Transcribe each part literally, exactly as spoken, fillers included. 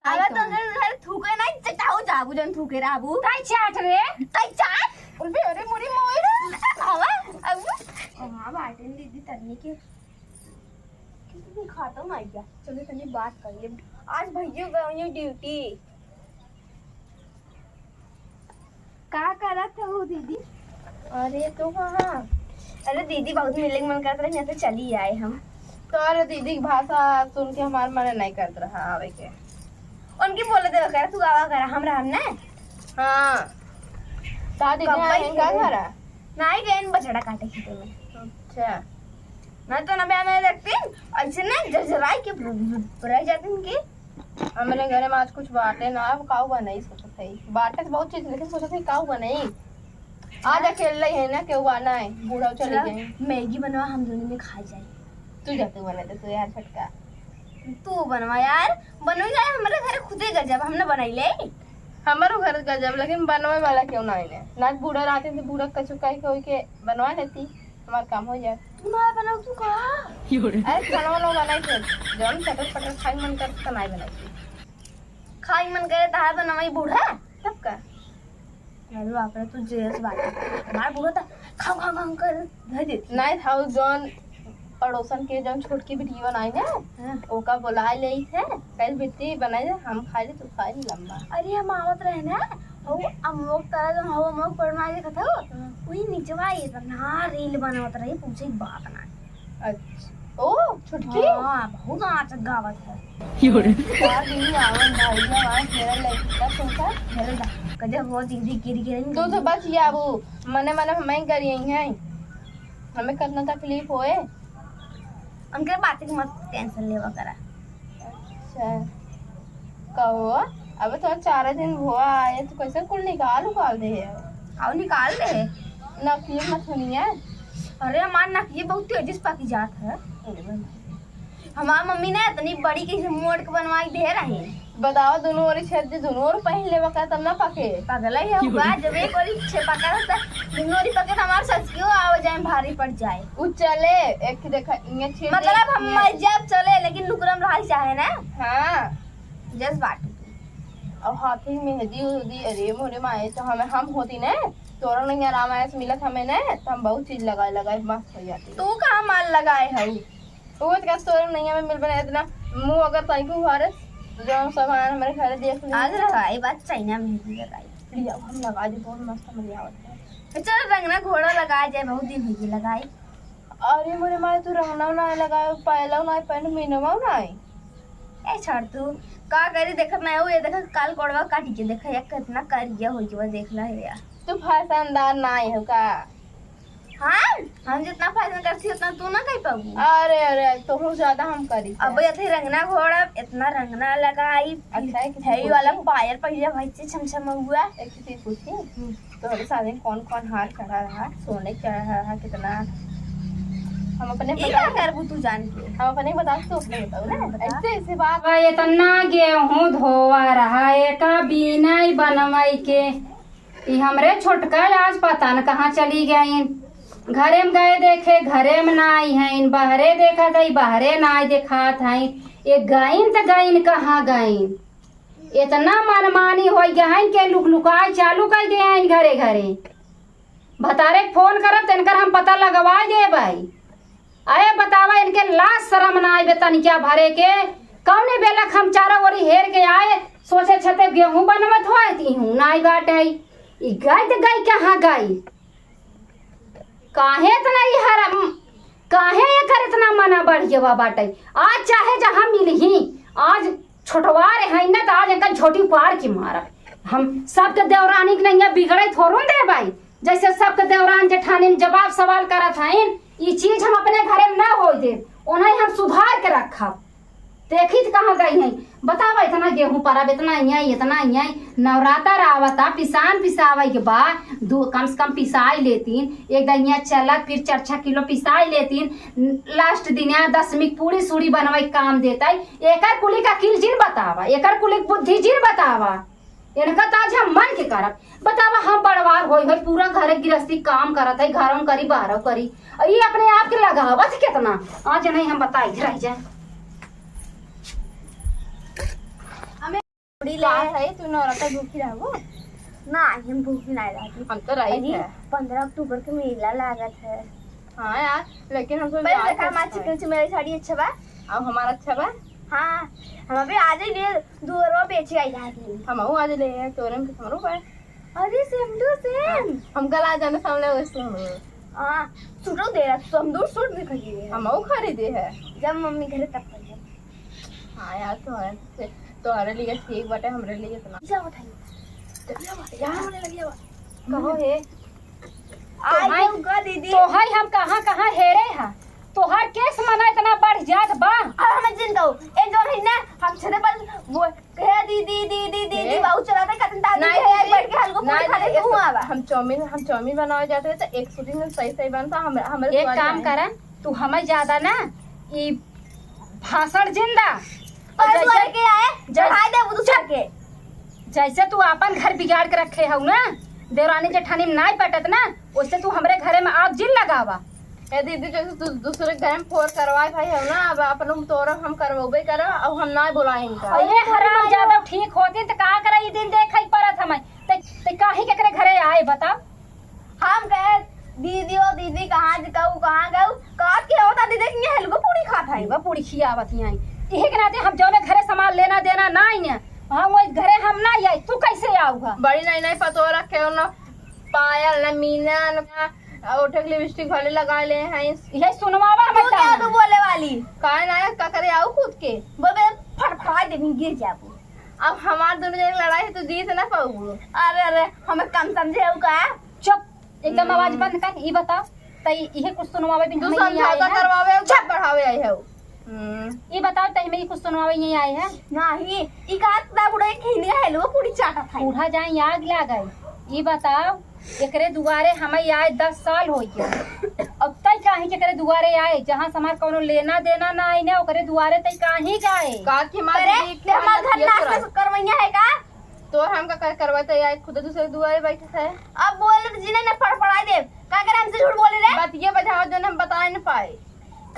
अबे तो अंदर उधर थूके नहीं, चटाऊ जाबू जन थूके रहबू। ताई चाट रे। ताई चाट। अरे, अरे, मोरी मोई रे। बाबा, अब कहाँ बाटेन दीदी तन्नी के? किसी दिन खाता हूँ ना क्या? चलो तनी बात कर ले। आज भैया गए हैं ड्यूटी। का करत हो दीदी? अरे तू कहाँ? अरे दीदी बहुत मिले के मन करत रहे, यहाँ से चली आए हम। तो अरे दीदी की भाषा सुन के हमार मन नहीं करत रहा आवे के। उनकी बोले देवे करे, तू आवा करा, हम रहम ना। हाँ। दादी कब ना आई आए का है? घरा? ना ही गए बछड़ा काटे खेते में। अच्छा। ना तो ना बयान देखती, ऐसे ना जरजराई के रह जाती उनकी। हमरे घरे में आज कुछ बाटे ना, अब काऊ बनाई सोचत है। बाटे तो बहुत चीज, लेकिन सोचत है काऊ बनाई। आज अकेले ही है ना, केहू आना है, बूढ़ा चले चला, गए। मैगी बनवा, हम दोनों में खा जाए। तू जाते बना दे तू यार छोटका। तू बनवा यार, बनवा यार, हमरे घरे खुदे गजब, हम ना बनाई ले। हमारो घर गजब, लेकिन बनवे वाला क्यों ना है ना? ना बूढ़ा रहते तो बूढ़ा कछु कह के होई के बनवा लेती। हमार काम हो जाए। तू ना बनाऊ, तू कहा? अरे, खाना वाना बनाई थे, जौन चटर पटर खाई मन करता, नहीं बनाई थी। खाई मन करे, तहार तो नवाई बूढ़ा, तब का? अरे बाप रे, तू जेस बात है। हमार बूढ़ा तो खाऊ, खाऊ, खाऊ कर धर देती। नहीं था, वो जौन पड़ोसन के जौन छोटकी बिटिया आई ना, हाँ। ओका बुला ले थे, कल बिट्टी बनाई दे, हम खा ले, तू खा ले लंबा। अरे, हम आवत रहे ना, वो अमोक तरह जौन हवा अमोक पड़ना देखत हो, हाँ। वही निचवा इतना रील बनावत रही, पूछे बात ना। अच्छा, ओ, छोटकी? हाँ, बहुत नाच गावत है। का दिन आवन भैया, वहाँ घेरल लइका, तुमका घेरल बा। कदे हो दीदी गिर गिर तू तो बच जाबू, मने मने हमें करिए हैं, हमें कितना तकलीफ होए। उनके बात की मत टेंशन लेवा करा। अच्छा, कहो, अबे तो चार दिन हुआ है, तू कैसे कुल निकाल उकाल दे है? आओ निकाल दे है। नकली मत होनिया। अरे हमार नकली बहुत तेजी से पकी जात है। हमार मम्मी ना इतनी बड़ी कैसे मोड़ के बनवाई दे रही। बताओ, दोनों ओरी छेद दे, दोनों ओर पहन लेवा का, तब ना पके। पगला ही होगा, जब एक ओरी छे पका रहता, दोनों ओरी पके तो हमार सच क्यों आवे जाए में भारी पड़ जाए। उ चले, एक देखा, इन्हें छेद मतलब दे, हम इन्हें मर जाब चले, लेकिन नुकरम रहा चाहे ना। हाँ। जस बात। और हाथी मेहंदी उहंदी, अरे मोरे माए, तो हमें, हम होती ना, तोरा नहीं आराम आया से मिलत हमें ना, तो हम बहुत चीज लगाए लगाए मस्त हो जाती। तू कहाँ माल लगाए हऊ? वो तो का तोरे नैया में मिल बना इतना मुंह अगर तैको घरे, जो सामान हमारे घरे देख ले। आज लगाई बात चाइना मेहंदी लगाई। लिया, हम लगा दे, बहुत मस्त मजा आवत है। चल रंगना घोड़ा लगा जाए, बहुत दिन हो गए लगाई। अरे मोरे माई, तू रंगना ना लगाए, पायला ना पहन, मीनवा ना। ए छोड़ तू, का करी, देखत ना हो, ये देखा काल कोड़वा काटी के देखा, ये कितना करिया हो गया, देख ला है यार। तू फैशनदार ना हो का? हाँ, हम जितना फैशन करती उतना तू ना कर पाबू। अरे, अरे, तोहू ज्यादा हम करी। अब ये थे रंगना घोड़ा, इतना रंगना लगाई, अच्छा, एक चीज हेवी वाला पूछी? पायल पहले भाई से छमछम हुआ। एक चीज पूछी? हम्म। तोहरे शादी में कौन कौन हार चढ़ा रहा, सोने चढ़ा रहा, कितना? हम अपने ये बता का करबू तू जान के? हम अपने बता, तू अपने बताओ ना। बता। ऐसे, ऐसे बात। इतना गेहूं धोवा रहा, एका बीनई बनवई के। ई हमरे छोटका आज पता न कहाँ चली गईन। घरे में गए देखे, घरे में ना आई हैं, बहरे देखा था, ई बहरे ना आई देखात हैं। ये गईन त गईन कहाँ गईन? इतना मनमानी हो गया है कि लुकलुकाए चालू कर दे हैं घरे घरे। भतारे के फोन करब त इनकर हम पता लगवा देबै। अरे बतावा, इनके लाज शरम ना आइबे तनिका भरे के? कौने बेलक हम चारों ओरी हेर के आए, सोचे छते गेहूं बनवत होए ती हूँ, नाई बाटे। ई गई त गई कहाँ गई? काहे इतना ई हरम, काहे एकर इतना मना बढ़ गवा बाटे? आज चाहे जहाँ मिलही, आज छोटवार है ना, त आज एकर झोटी उपाड़ के मारब। हम सबके देवरानी के नैया बिगड़े थोड़ो न देबै। जैसे सबके देवरान जेठानी में जवाब सवाल करत हईन, ई चीज हम अपने घरे में ना होए देब, उन्हें हम सुधार के रखब। देखी त कहाँ गई हैं? बतावा, इतना गेहूं परब, इतना इयाई, इतना इयाई। नवरात्र आवता, पिसान पिसावे के बा, दो, कम से कम पिसाई लेतीन। एक दिन इयां चलत, फिर चार छह किलो पिसाई लेतीन। लास्ट दिन आ दसमी के पूड़ी सूड़ी बनवाई के काम देता है। एकर कुली का किल जिन बतावा, एकर कुली के बुद्धि जिन बतावा। इनका त आज हम मन के करब। बतावा, हम बड़वार होई होई पूरा घर गिरस्ती काम करत है, घरों करी, बाहरों करी, और ये अपने आप के लगावत कितना। आज नहीं हम बताई रह जाए। का है, तू नवरात्र भूखी रहबो? ना, हम भूखी नहीं रहती। हम तो रही अरे, है। पन्द्रह अक्टूबर के मेला लागत है। हाँ यार, लेकिन हम तो पहले जाए देखा, हमारे सकते हैं। चिकन से मेरी साड़ी अच्छा बा। अब हमारा अच्छा बा? हाँ, हम अभी आज ही लिए दुअरवा बेचे आई रहती। हम आज ले आए, तोरे में तो हमरो बा। अरे, same to same। हाँ, हम गला जाने सामने वैसे हम। हाँ, सूटो दे रहा, तो हम दो सूट भी खरीदे हैं। हम वो खरीदे हैं। जब मम्मी घरे तब खरीदे। हाँ यार, तोहरे, तोहरे लिए ठीक बाटे, हमरे लिए इतना। क्या बताई? चलिए बा, यहाँ होने लगी बा। कहो हे। आई तोहाई, हम का दीदी? तोहाई हम कहाँ, कहाँ हेरे हा? तोहार केस मना इतना बढ़ जात बा। अब हम जिन दो, ए जोन है ना, हम छते पर वो कहे दीदी, दीदी, दीदी, ए? बाबू चलाते कतन दादी नहीं, के आई दीदी, बैठ के हलको पूरी नहीं, खाने दीदी, तू आवा। हम चाउमीन, हम चाउमीन बनावे जाते हैं तो एक shooting में सही, सही बनता, हम, हमरे एक स्वाद काम में। करा, तू हमें ज्यादा ना ई भाषण जिन दा। और और जैसे, दुआरे के आए, जैसे, चढ़ाई दे वो दूसरे चुप। के। जैसे तू आपन घर बिगाड़ के रखे हऊ ना, देवरानी जेठानी में नाई पटत ना, वैसे तू हमरे घरे में आग जिन लगावा। ए दीदी, जैसे तू दूसरे घर में फोर करवाए भाई हम ना, अब अपन तोरा हम करवाबे करब, अब हम ना बुलाए इनका। अरे हराम ज्यादा ठीक होती तो का करे, ई दिन देखे परत हमें। ते, ते काहे केकरे घरे आए बताओ? हम कहे, "दीदी, ओ दीदी, कहाँ ज-, कहू, कहाँ गऊ?" कहत के होता दीदी कि ये हलवा पूड़ी खात है। हलवा पूड़ी खियावत ही आई। इहे के नाते हम जौने घरे सामान लेना देना ना आई है, हम वही घरे हम ना आई, तू कैसे आऊगा? बड़ी नई नई पतोह रखे हो ना, पायल ना, मीना ना, ओठे के लिपस्टिक वाले लगा ले हैं। इहे सुनवावा तू मत क्या आना। तू बोले वाली? काहे ना, का करे आऊ खुद के? बोले, फड़फड़ा दे, गिर जाबू। अब हमार दोनों जने लड़ाई है, तो जीत ना पाऊबू। अरे, अरे, हमें कम समझे हो का? चुप, एकदम आवाज हम्म। बंद कर। ई बताओ, तई इहे कुछ सुनवावे बिन तू हमें यहीं आए समझौता हैं? करवावे, चुप। बढ़ावे आई है। हम्म। ई बताओ, तई में ई कुछ सुनवावे यहीं आए हैं? नहीं, ई कहा ता बुढ़ा एक हिंदी है, लो पूरी चाटा था। बूढ़ा जाए आग लागे। ई बताओ, एकरे दुआरे हमें आए दस साल हो गया। अब तई काहे के एकरे दुआरे आए, जहाँ से हमार कौनो लेना देना ना आई ना, ओकरे दुआरे तई काहे के आए? का के मार अरे, दिए, ते हमार घर नाश करवाइया है का? तोर हम का कर-, करवाए, तो यार खुद दूसरे दुआरे बैठे थे। अब बोल जिने न फड़फड़ाई दे। का करे हमसे झूठ बोले रे? बतिये बजावत जो हम बताए न पाए।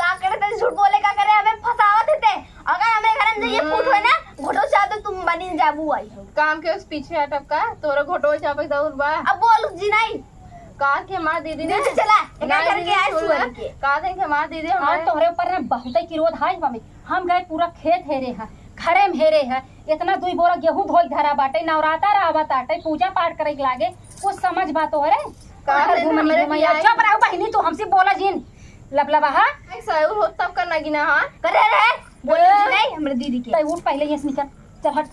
का करे ते झूठ बोले, का करे हमें फंसावत है ते। अगर हमें घर में ये हम्म। फूट होए ना, घोटो चाहते तुम बनी जाबू आई हो। काम के उस पीछे अटक का, तोरा घोटो चापे दौर बा। अब बोल जी नहीं। का के मार दीदी ने? दीदी चला, एक नहीं करके दीदी, आए सुन सुअर ना। के। का दे के मार दीदी और हमारे। तोहरे ऊपर ना बहुते क्रोध है हमें। हम गए पूरा खेत हेरे है, घरे में हेरे है, इतना दुई बोरा गेहूं धोई धरा बाटे, नवरात्र आवत आटे, पूजा पाठ करे के लागे, कुछ समझ बा तोहरे? का तोहर है घुमनी हमरे घुमैया। बियाह? चुप रहो बहिनी, तू हमसे बोला जिन, लबलबा हा। ऐसा है, वो तब करना गिना हा। करे रे, बोले ए, जी नहीं, हमरे दीदी के। तै उठ पहले यहाँ से निकल, चल हट।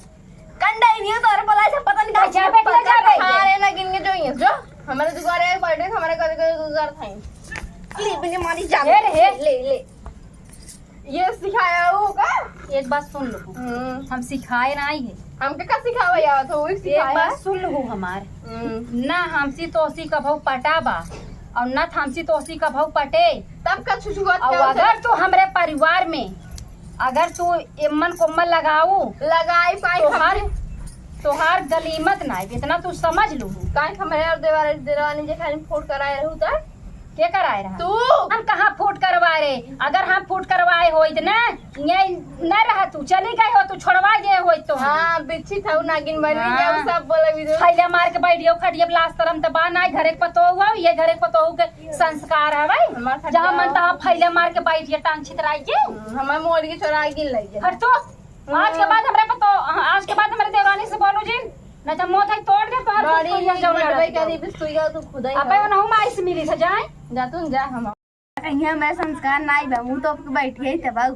कंडा ही नहीं हो तोहरे बोला ऐसा पता नहीं कहाँ जा बे, जा बे। अरे ना गिन के जो ही है, जो हमारे दुआरे बैठे, हमारे घर के दुआर था। ले, बिने मारी जा। ए रे, ले, ले। ये सिखाया हो का? एक बात सुन लो। हम्म। हम सिखाए ना आई है। हमके का सिखावे आवत हो? वही एक सिखाया बात है। सुन लो हमार। हम्म। ना हमसी तोसी कभौ पटा बा और ना हमसी तोसी कभौ पटे। तब का छुछुआत और का अगर होता? तू हमरे परिवार में अगर तू एम्मन कोम्मन लगाऊ, लगाई पाई तोहार, हमसे। तोहार गलीमत ना, इतना तू समझ लू। काहे हमरे और देवारे, देवानी जेठानी फोड़ कराए रहू त? के कराए रहा? तू। हम कहाँ फूट करवाए रे? अगर हम फूट करवाए होइत ना, ये न रहा तू, चली गई हो तू, छोड़वा गए होइत तो। हाँ, बिच्छी था नागिन बनी हाँ। गया, वो सब बोले वीडियो। फैला मार के बैठ गयो खटिया प्लास्टर हम त बा ना, घरे के पतोह हुआ, ये घरे के पतोह के संस्कार है भाई। हमार खटिया जहाँ मन तहाँ फैला मार के बैठ गया, टांग छितराई के। हम्म, हमार मोड़ के चोरा के लग गया। हट तो। आज के बाद हमरे पतो, आज के बाद हमरे देवरानी से बोलू जिन, न तो मोथा तोड़ दे, तोहर बड़ी कुछ कुछ जौन बड़बई लड़त करी, बा। बिस्तुइया तू खुदाई अबे हो। ओनहु माई से मिली से जाए। जा तू जा हम। कहीं हमरे संस्कार नाई बा, मुँह तो बैठ गई तब आऊ।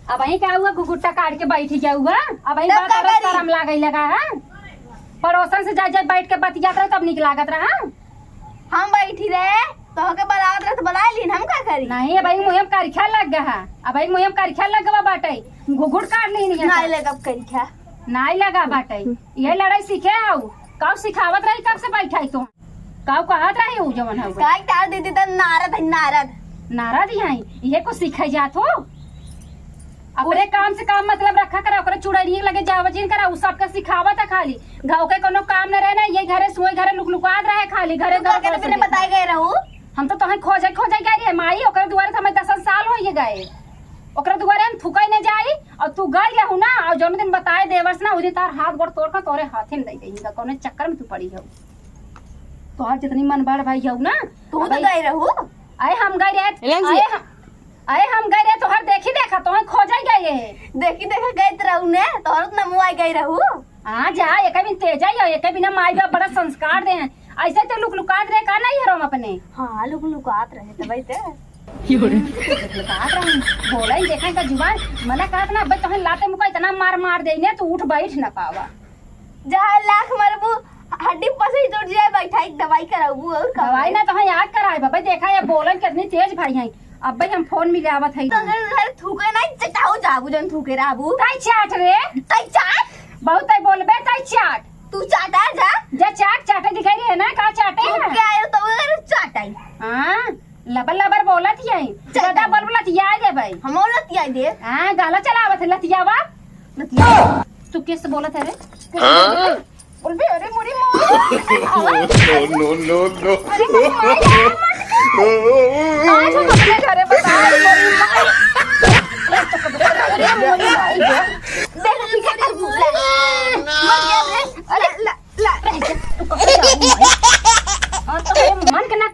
अब वहीं का हुआ, घुघुट्टा काट के बैठ गया हुआ। अब वहीं तब बात का करत करी? शरम लागे लगा है। पड़ोसन से जा, जा बैठ के बतियात रहे तब निक लागत रहा। हम बैठी रहे, तोहके बुलावत रहे तो बुलाए लीन, हम का करी? नहीं, अब भाई मुँहे में करिखा लग गया है। अब भाई मुँहे में करिखा लग गवा बाटे। घुघुट काट ली नहीं नाई है। लगा करिखा। नाई लगा बाटे। ये लड़ाई सीखे हऊ। काऊ सिखावत रही, कब से बैठा है तू? काऊ कहत रही हऊ जवन हऊ। काई तार दीदी त नारद है, नारद। नारद ही है। ये को सीखे जात हो? अपने काम से काम मतलब रखा करा, ओकरे चुड़ैलिए लगे जावजिन करा, उ सबके सिखावत है खाली। गाँव के कोनो काम न रहे ना, ये घरे सोए घरे लुकलुकात रहे खाली, घरे तू घर का घर के बिना बताए गए रहू? हम तो तोहे खोजे खोजे गए रहे माई, ओकरे दुआरे तो हमें दसन साल होइए गए। ओकरा दुआरे हम थूकै न जाई। और तू गई रहू ना, और जौन दिन बताए देवस ना, उ दिन तार हाथ गोड़ तोड़ के तोरे हाथे में दे देई। कौने चक्कर में तू पड़ी हऊ? तोहार जितनी मन बड़ भाई हऊ ना, तू तो अबे गई रहू। अरे हम गई रहे, एलन जी। अरे हम, अरे हम गई रहे, तोहर देखी देखा, तोहर खोजे गई रहे। देखी देखा गई रहू ने, तोहर तो नमो आई गई रहू। हाँ जा, एक बिन तेजा ही हो, एक बिना माई बाप बड़ा संस्कार दे हैं। ऐसे तो लुक लुकात रहे का नहीं हरम अपने? हाँ, लुक लुकात रहे तो भाई ते। लुक लुकात रहे, बोले ही देखा इनका जुबान, मना कहत ना, अबे तोहन लाते मुका इतना मार मार दे ने, तू उठ बैठ ना पावा। जहाँ लाख मरबू, हड्डी पसई टूट जाए, बैठा एक दवाई कराबू और का दवाई होई? ना तोहन याद कराए बाबा, देखा ये बोलन कितनी तेज भाई हैं। अबे हम फोन मिलावत है। तो अगर, अगर थूके नहीं चटाऊ जाबू जन थूके रहबू। ताई चाट रे। ताई चाट। बहुत ताई बोलबे ताई चाट। तू चाटा जा। जा चाट चाटे दिखाई रहे ना, का चाटे तू है? क्या आयो तो अगर चाटाई। हाँ, लबर लबर बोलत ही है। चाटा। ज्यादा बोल बोलत ही आ जाए भाई। हम लतिया दे। हाँ, गाला चलावत है लतियावा। लतिया। तू किस बोलत है रे? हाँ? बोलबे, अरे मोरी माँ। No, no, no, no। अरे मोरी माँ, यार, मत कर। आज हम अपने घरे बता, अरे मोरी माँ। अरे मोरी माँ।